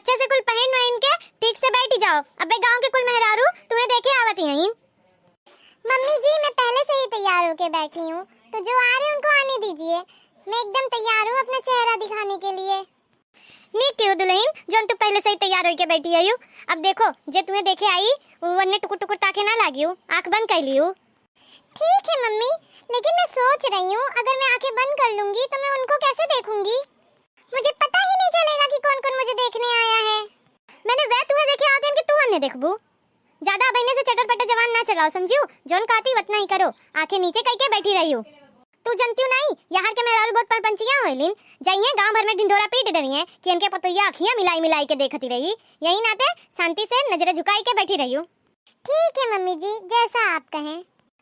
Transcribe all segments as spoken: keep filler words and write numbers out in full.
अच्छे से कुल पहिन वहिन के ठीक से बैठी जाओ। अबे गाँव के कुल मेहरारू तुम्हें देखे आवत यहीं। मम्मी जी, मैं पहले से ही तैयार होके बैठी हूँ, तो जो आ रहे हैं उनको आने दीजिए। मैं एकदम तैयार हूँ अपना चेहरा दिखाने के लिए। नीक किहू दुलहिन, जौन तू पहिले से ही तैयार होइके बैठी हइउ। अब देखो, जे तुहें देखे आई, उ वन्ने टुकुर टुकुर ताके ना लागिउ, आँख बंद कइ लिउ। ठीक है मम्मी, लेकिन मैं सोच रही हूँ, अगर मैं आँखें बंद कर लूंगी तो मैं उनको कैसे देखूंगी? मुझे पता ही नहीं चलेगा कि कौन कौन मुझे देखने आया है। मैंने वह तुहें देखे आते हैं कि तू अन्ने देखबू। ज्यादा अब इन्ने से चटर पटर जबान ना चलाओ, समझियो? जौन कहती वतना ही करो, आंखें नीचे कइके बैठी रहियो। तू जनतियो नाई, यहार के मेहरारू बहुत परपंचिया होइलिन, जइहें गांव भर में ढिंढोरा पीट देविहें कि इनके पतोहिया अखियां मिलाई मिलाई के देखती रही। यही नाते शांति से नजर झुकाई के बैठी रहियो। ठीक है मम्मी जी, जैसा आप कहें।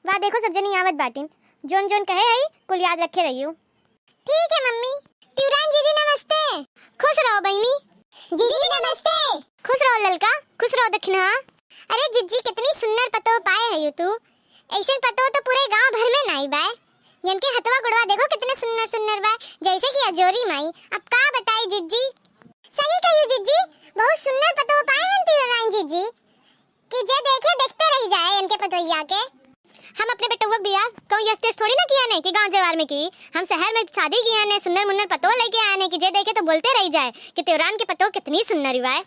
वाह, देखो सब जनी आवत बाटिन, जौन जौन कहे हई कुल याद रखे रहियो। ठीक है मम्मी। तिवराइन जीजी नमस्ते। खुश रहो बहिनी। जीजी नमस्ते। खुश रहो ललका, खुश रहो दखिनहा। अरे जीजी, कितनी सुन्नर पतोह पाए हइउ तू। अइसन पतोह तो पूरे गांव भर में नाई बाय। इनके हथवा गोड़वा देखो कितने सुन्नर सुन्नर बाय, जैसे कि अजोरी माई। अब का बताई जीजी। सही कहिउ जीजी, बहुत सुन्नर पतोह पाए हैं तिवराइन जीजी। कि जे देखे देखते रहि जाए इनके पतोहिया के। हम अपने बेटउआ के बियाह कहूँ यस तेस थोड़ी ना किया ने कि गाँव जवार में की। हम शहर में शादी किया ने, सुन्नर मुन्नर पतोह लइके आए ने कि जे देखे तो बोलते रहि जाए कि तिवराइन के पतोह कितनी सुन्नर बाय।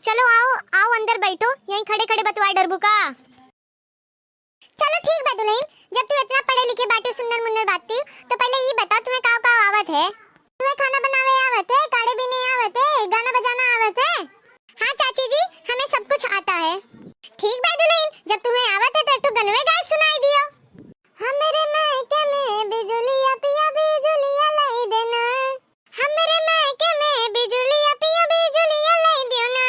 चलो आओ, आओ अंदर बैठो, यहीं खड़े खड़े बतवाए डरबू का? चलो ठीक बा दुलहिन, जब तू इतना पढ़े लिखे बाटिउ, सुन्नर मुन्नर बाटिउ, तो पहिले ई बताओ तुहें काव काव आवत है? तुहें खाना बनावे आवत है, काढ़े बीने आवत है, गाना बजाना आवत है? हाँ चाची जी, हमें सब कुछ आता है। ठीक बा दुलहिन, जब तुहें आवत है तो एक ठो गनवे गाय सुनाई दियो। हमरे मायके में बिजुलिया पिया बिजुलिया लाई देना। हमरे मायके में बिजुलिया पिया बिजुलिया लाई दियो ना।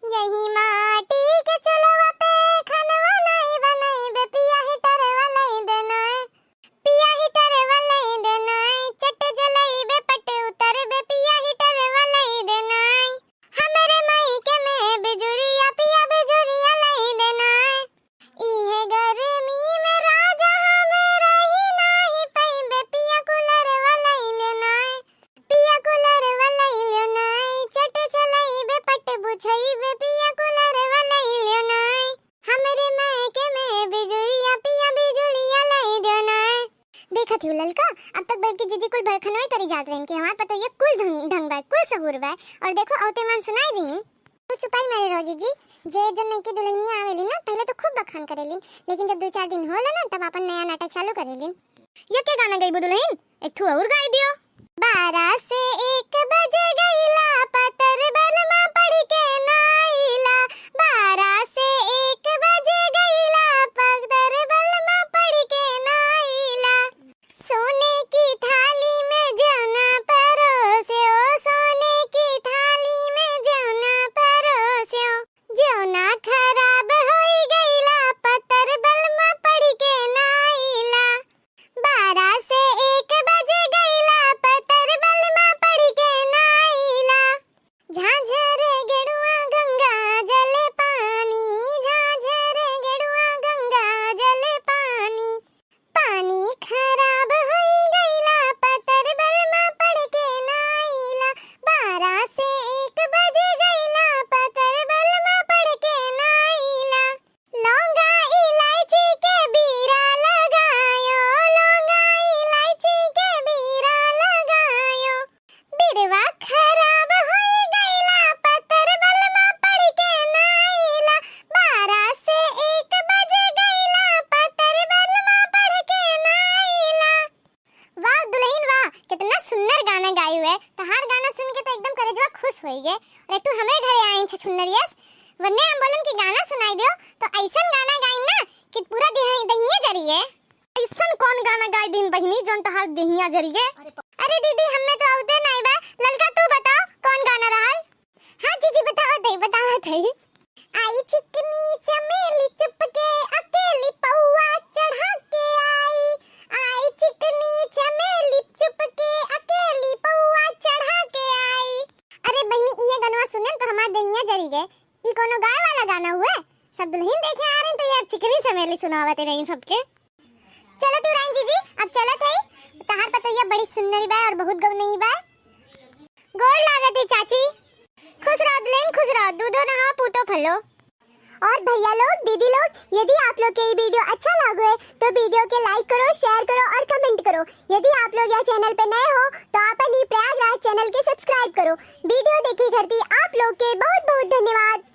यही माटी के चूल्हा पे खानवा नाई बनइबे, पिया हीटरवा लाई देना। पिया हीटरवा लाई देना। चट जलइबे पट उतरबे, पिया हीटरवा लाई देना। हमरे मायके में बिजुरिया पिया बिजुरिया लाई देना। इहे गर्मी में राजा हम रही नाही पइबे, पिया कूलरवा लइले नाय, पिया कूलरवा लइले नाय, चट चलइबे पट बुझइबे, पिया कूलरवा लइले नाय, हमरे मायके में बिजुरिया पिया बिजुरिया लइ दो नाय। देखत हिउ ललका, अब तक बैठ के जीजी कुल भरखनवे करी जात रहिन कि हमार पतोहिया कुल ढंग, ढंग बा, कुल सहूर बा, और देखो अवते मान सुनाई दीन। तू चुपाई मारे रहो जीजी, जे जन नई की दुल्हनिया आवेली ना, पहले तो खूब बखान करेलिन, लेकिन जब दो चार दिन होला ना, तब आपन नया नाटक चालू करेलिन। ये के गाना गईबू दुल्हन? एक ठू और गाई दियो। बारह से एक बजे गईला, पतर बलमा पढ़ के ना आइला। बारह से एक बजे गईला, पतर बलमा पढ़ के ना आइला। सोने की थाली में जेवना परोस्यो, सोने की थाली में जेवना परोस्यो। जेवना खराब होई गईला, पतर बलमा पढ़ के ना आइला। बारह से एक बजे गईला, पतर बलमा पढ़ के ना आइला। झांझर गेड़ुआ गंगा जल पानी, झांझर गेड़ुआ गंगा जल पानी। पानी खराब होई गईला, पतर बलमा पढ़ के ना आइला। बारह से एक बजे गईला, पतर बलमा पढ़ के ना आइला। लौंगा इलायची के बीरा लगायो, लौंगा इलायची के बीरा लगायो। बिरवा खराब होई गईला, पतर बलमा पढ़ के ना आइला। बारह से एक बजे गईला, पतर बलमा पढ़ के ना आइला। वाह दुल्हन वाह, कितना सुंदर गाना गाई हुए। तहार गाना सुन के तो एकदम करेजवा खुश होई गे। और एक ठो हमरे घरे आइन छछुन्नर यस, वन्ने हम बोलन कि गाना सुनाई दियो, तो ऐसन गाना गाइन ना कि पूरा देह-, दहिये जरी गे। ऐसन कौन गाना गाई दिन बहिनी जौन तहार देहिया जरी गे? अरे दीदी, हमें तो आउते नाई बा। ललका, तू बताओ कौन गाना रहल? हाँ जीजी, बताओ दे, बताओ दे। आई चिकनी चमेली चुपके अकेली पौआ चढ़ा के आई। आई चिकनी चमेली चुपके अकेली पौआ चढ़ा के आई। अरे बहिनी, ये गनवा सुने तो हमार देहिया जरी गे। ई कोनो गाए वाला गाना हुए? सब दुल्हन देखे आ रहे तो ये अब चिकनी चमेली सुनावत रही सबके। चलो तिवराइन जीजी, अब चलत है। तहार पतोहिया बड़ी सुंदरी बा और बहुत गौनई बा। गोड़ लागत है चाची, खुश रहो दुल्हन, खुश रहो, दूधो नहाओ, पूतो फलो। और भैया लोग, दीदी लोग, यदि आप लोग के ये वीडियो अच्छा लागो है तो वीडियो के like करो, share करो और comment करो। यदि आप लोग यह चैनल पे नए हो तो आपन ही प्रयागराज चैनल के subscribe करो। वीडियो देखे खातिर आप लोग के बहुत बहुत धन्यवाद।